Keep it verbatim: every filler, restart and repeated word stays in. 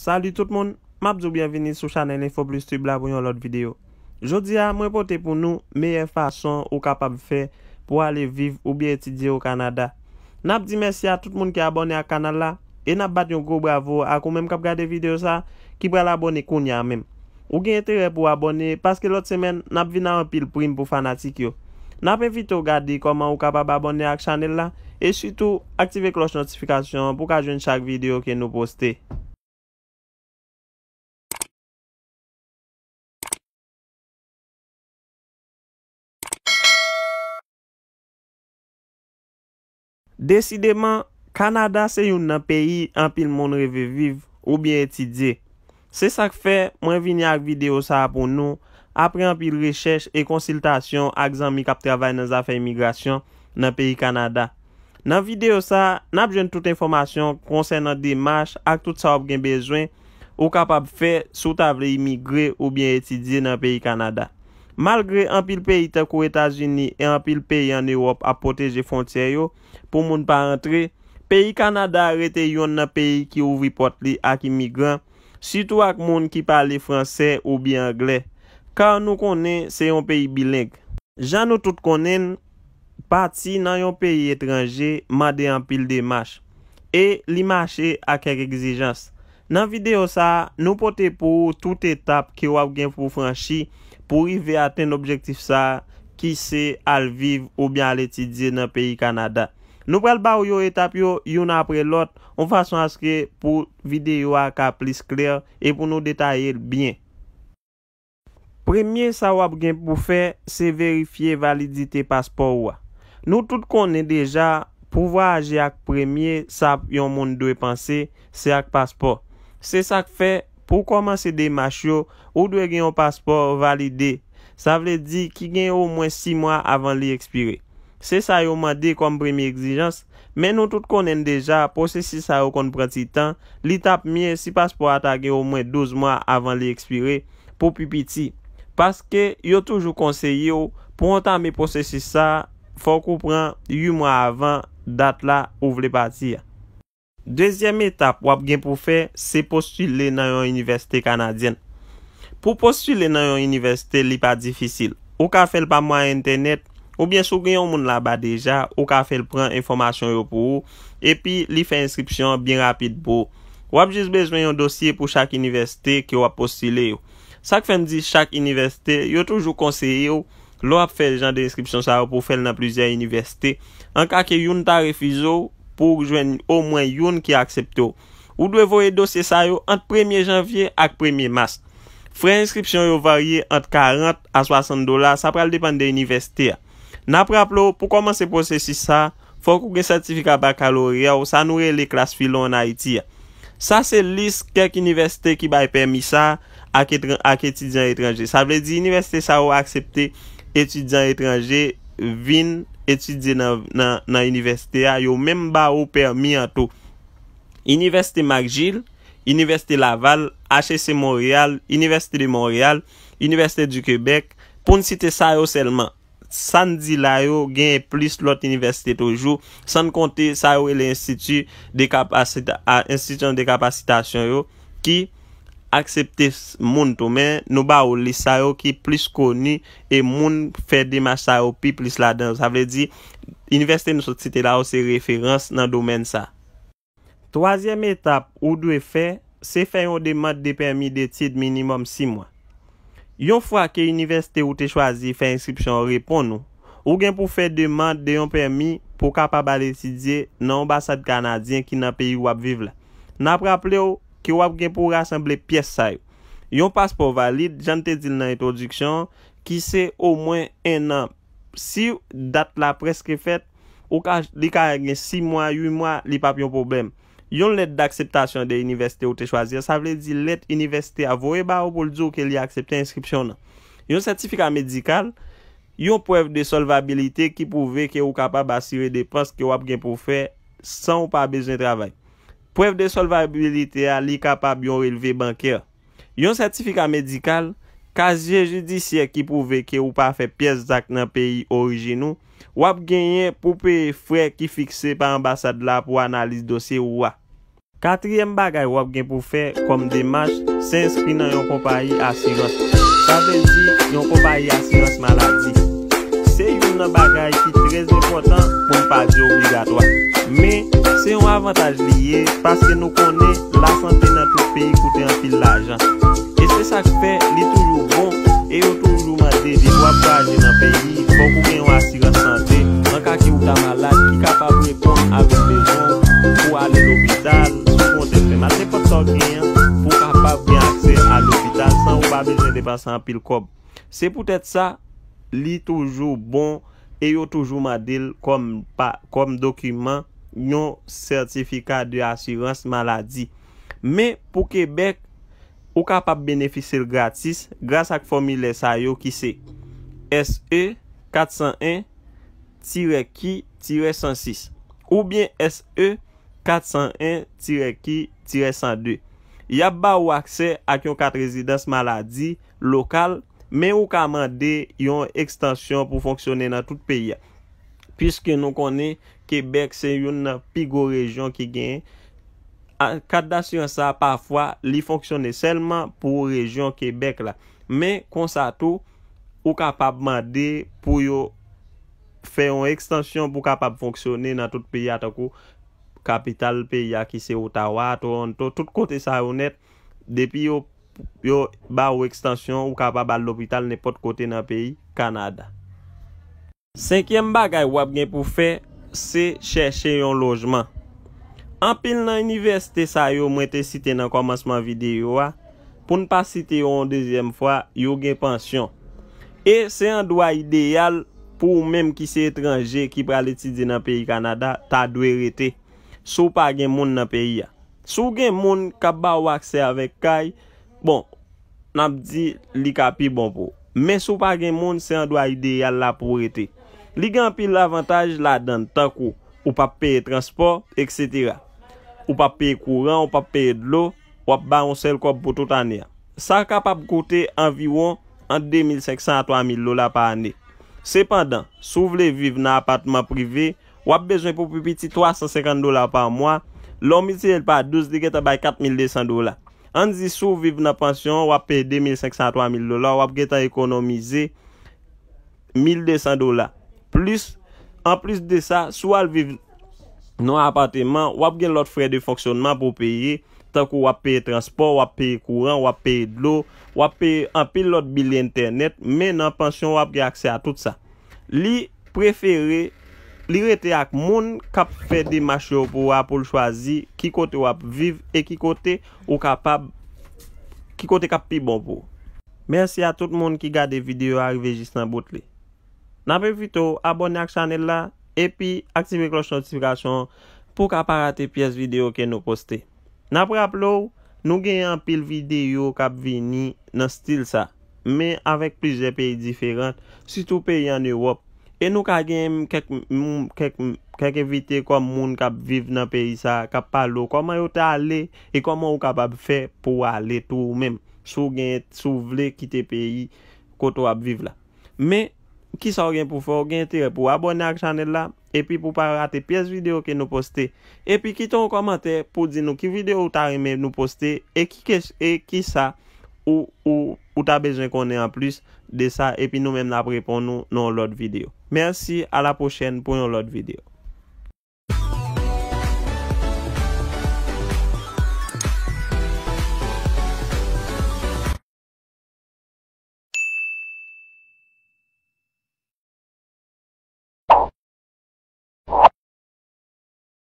Salut tout moun, m ap di w byenvini sou chanèl Info Plus Tube la pou yon lòt videyo. Jodi a, mwen pote pou nou meyè fason ou kapab fè pou ale viv oubyen etidye o Kanada. N ap di mèsi a tout moun ki abòne ak kanal la, e n ap bat yon gwo bravo ak ou menm k ap gade videyo sa, ki pral abòne kounye a menm. Ou gen enterè pou w abòne, paske lòt semèn, n ap vin a anpil prim pou fanatik yo. N ap envite w gade kòman ou kapab abòne ak chanèl la, e sitou, aktive klòch notifikasyon an pou w ka jwenn chak videyo ke nou poste. Desideman, Kanada se youn nan peyi anpil moun reve viv oubyen etidye. Se sa k fè mwen vini ak videyo sa a pou nou, apre anpil rechèch e konsiltasyon ak zanmi k ap travay nan zafè imigrasyon nan peyi Kanada. Nan videyo sa a, n ap jwenn tout enfòmasyon konsènan demach ak tout sa w ap gen bezwen ou kapab fè si w ta vle imigre oubyen etidye nan peyi Kanada. Malgre anpil peyi tankou Etazini e anpil peyi ann Ewòp ap pwoteje fwontyè yo pou moun pa rantre, peyi Kanada rete yonn nan peyi ki ouvri pòt li ak imigran, sitou ak moun ki pale fransè oubyen anglè, ka nou konnen se yon peyi bileng. Jan nou tout konnen l, pati nan yon peyi etranje mande anpil demach, e li mache ak kèk egzijans. Nan videyo sa a, nou pote pou ou tout etap ke w ap gen pou w franchi pou w rive atenn objektif sa a, ki se al viv oubyen al etidye nan peyi Kanada. Nou pral ba w yo etap yo, youn apre lòt, yon fason aske pou videyo a ka plis klè e pou nou detaye l byen. Premye sa w ap gen pou fè, se verifye validite paspò ou a. Nou tout konnen deja, pou vwayaje ak premye, sa yon moun dwe panse, se ak paspò. Se sa k fè, pou w kòmanse demach yo, ou dwe gen yon paspò valide. Sa vle di ki gen omwen sis mwa avan li ekspire. Se sa yo mande kòm premye egzijans, men nou tout konnen n deja, pwosesis sa yo konn pran ti tan, li t ap mye si paspò a ta gen omwen douz mwa avan li ekspire, pou pi piti. Paske yo toujou konseye w, pou w antame pwosesis sa a, fòk ou pran uit mwa avan dat la ou vle pati a. Dezyèm etap w ap gen pou fè, se postile nan yon inivèsite kanadyèn. Pou postile nan yon inivèsite, li pa difisil. Ou ka fè l pa mwayen entènèt, oubyen si w gen yon moun laba deja, ou ka fè l pran enfòmasyon yo pou ou, epi li fè enskripsyon an byen rapid pou ou. W ap jis bezwen yon dosye pou chak inivèsite ke w ap postile yo. Sa k fè m di chak inivèsite, yo toujou konseye w, lè w ap fè jan de enskripsyon sa yo, pou w fè l nan plizyè inivèsite. An ka ke youn ta refize w, pou w jwenn omwen youn ki aksepte w. Ou dwe voye dosye sa yo ant premye janvye ak premye mas. Frè enskripsyon yo varye ant karant a swasant dola, sa pral depann de inivèsite a. N ap raple w, pou kòmanse pwosesis sa, fòk ou gen sètifika bakalorya w, sa nou rele klas filo ann Ayiti a. Sa se lis kèk inivèsite ki bay pèmi sa ak etran-, ak etidyan etranje. Sa vle di inivèsite sa yo aksepte etidyan etranje vin etidye nan, nan, nan inivèsite a, yo menm ba ou pèmi an tou. Inivèsite McGill, Inivèsite Laval, H E C Montréal, Inivèsite de Montréal, Inivèsite du Québec, pou n site sa yo sèlman. Sa n di la yo, genyen plis lòt inivèsite toujou, san n konte sa yo rele enstiti de kapasita-, a, enstitisyon de kapasitasyon yo, ki aksepte s-, moun tou, men nou ba ou lis sa yo ki plis koni e moun fè demach sa yo pi plis ladan yo. Sa vle di, inivèsite nou sot site la yo se referans nan domèn sa. Twazyèm etap ou dwe fè, se fè yon demann de pèmi detid minimòm sis mwa. Yon fwa ke inivèsite ou te chwazi fè enskripsyon an reponn ou, ou gen pou fè demann de yon pèmi pou w kapab al etidye nan anbasad kanadyen ki nan peyi w ap viv la. N ap raple w ke w ap gen pou w rasanble pyès sa yo. Yon paspò valid, jan n te di l nan entwodiksyon an, ki se omwen en an. Si dat la prèske fèt, ou ka, li ka gen sis mwa, uit mwa, li p ap yon pwoblèm. Yon lèt d'akseptasyon de inivèsite ou te chwazi a, sa vle di lèt inivèsite a voye ba ou pou l di w ke li aksepte enskripsyon w nan. Yon sètifika medikal, yon prèv de sòlvabilite ki pwouve ke ou kapab asire depans ke w ap gen pou w fè san w pa bezwen travay. Prèv de sòlvabilite a, li kapab yon relve bankè. Yon sètifika medikal, kazye jidisyè ki pwouve ke ou pa fè pyès zak nan peyi orijin ou, w ap genyen pou peye frè ki fikse pa anbasad la pou analiz dosye ou a. Katriyèm bagay w ap gen pou fè kòm demach, se enskri nan yon konpayi asirans. Sa vle di yon konpayi asirans maladi. Se youn nan bagay ki trè enpòtan pou n pa di obligatwa. Men, se yon avantaj li ye, paske nou konnen lasante nan tout peyi koute anpil lajan. E se sa k fè li toujou bon, e yo toujou mande depi w ap vwayaje nan peyi, fòk ou gen yon asirans sante, an ka ke ou ta malad, ki kapab reponn avèk bezwen w pou w ale lopital, si w gen yon tèt fè mal, nenpòt sa w genyen, pou w kapab gen aksè a lopital san ou pa bezwen depanse anpil kòb. Se poutèt sa, li toujou bon e yo toujou mande l kòm pa, kòm dokiman yon sètifika de asirans maladi. Men pou Kebèk, ou kapab benefisye l gratis gras ak fòmilè sa yo ki se S E kat san en tirè Q tirè san sis oubyen S E kat san en tirè Q tirè san de. Y ap ba ou aksè ak yon kat rezidans maladi lokal, men ou ka mande yon ekstansyon pou fonksyone nan tout peyi a. Piske nou konnen Kebèk se youn nan pi gwo rejyon ki genyen, a, kat dasirans sa a, pafwa, li fonksyone sèlman pou rejyon Kebèk la. Men, konsa tou, ou kapab mande pou yo fè yon ekstansyon pou kapab fonksyone nan tout peyi a, tankou kapital peyi a ki se Ottawa, Toronto, tout kote sa yo nèt, depi yo, yo ba ou ekstansyon, ou kapab al lopital nenpòt kote nan peyi Kanada. Senkyèm bagay w ap gen pou fè, se chèche yon lojman. Anpil nan inivèsite sa yo mwen te site nan kòmansman videyo a, pou n pa site yo yon dezyèm fwa, yo gen pansyon. E se andwa ideyal pou ou menm ki se etranje ki pral etidye nan peyi Kanada, ta dwe rete, si w pa gen moun nan peyi a. Si w gen moun k ap ba ou aksè avèk kay, bon, n ap di li ka pi bon pou ou. Men si w pa gen moun, se andwa ideyal la pou w rete. Li gen anpil avantaj ladan l, tankou ou p ap peye transpò, etsetera. Ou p ap peye kouran, ou p ap peye dlo, w ap bay yon sèl kòb pou tout ane a. Sa kapab koute anviwon ant de mil senk san a twa mil dola pa ane. Sepandan, si w vle viv nan apatman prive, w ap bezwen pou pi piti twa san senkant dola pa mwa. Lè w miltipliye l pa douz, li gentan bay kat mil de san dola. Ann di, si w viv nan pansyon, w ap peye de mil senk san a twa mil dola, w ap gentan ekonomize mil de san dola. Plis, anplis de sa, si w al viv nan yon apatman, w ap gen lòt frè de fonksyonman pou w peye, tankou w ap peye transpò, w ap peye kouran, w ap peye dlo, w ap peye anpil lòt bil entènèt, men nan pansyon, w ap gen aksè a tout sa. Li prefere, li rete ak moun k ap fè demach yo pou w a, pou l chwazi ki kote w ap viv e ki kote ou kapab, ki kote k ap pi bon pou ou. Mèsi a tout moun ki gade videyo a rive jis nan bout li. N ap envite w abòne ak chanèl la, epi aktive klòch notifikasyon an pou w ka pa rate pyès videyo ke nou poste. N ap raple w, nou genyen anpil videyo k ap vini nan stil sa, men avèk plizyè peyi diferan, sitou peyi ann Ewòp. E nou ka genyen kèk, kèk, kèk envite kòm moun k ap viv nan peyi sa, k ap pale w kòman yo te ale e kòman ou kapab fè pou w ale tou ou menm, si w gen, si w vle kite peyi kote w ap viv la. Men, kisa w gen pou fè? W gen enterè pou w abòne ak chanèl la, epi pou w pa rate pyès videyo ke nou poste. Epi kite yon kòmantè pou w di nou ki videyo ou ta renmen nou poste, e ki kes-, e kisa ou, ou, ou ta bezwen konnen anplis de sa, epi nou menm n ap reponn ou nan yon lòt videyo. Mèsi, a la pwochèn pou yon lòt videyo.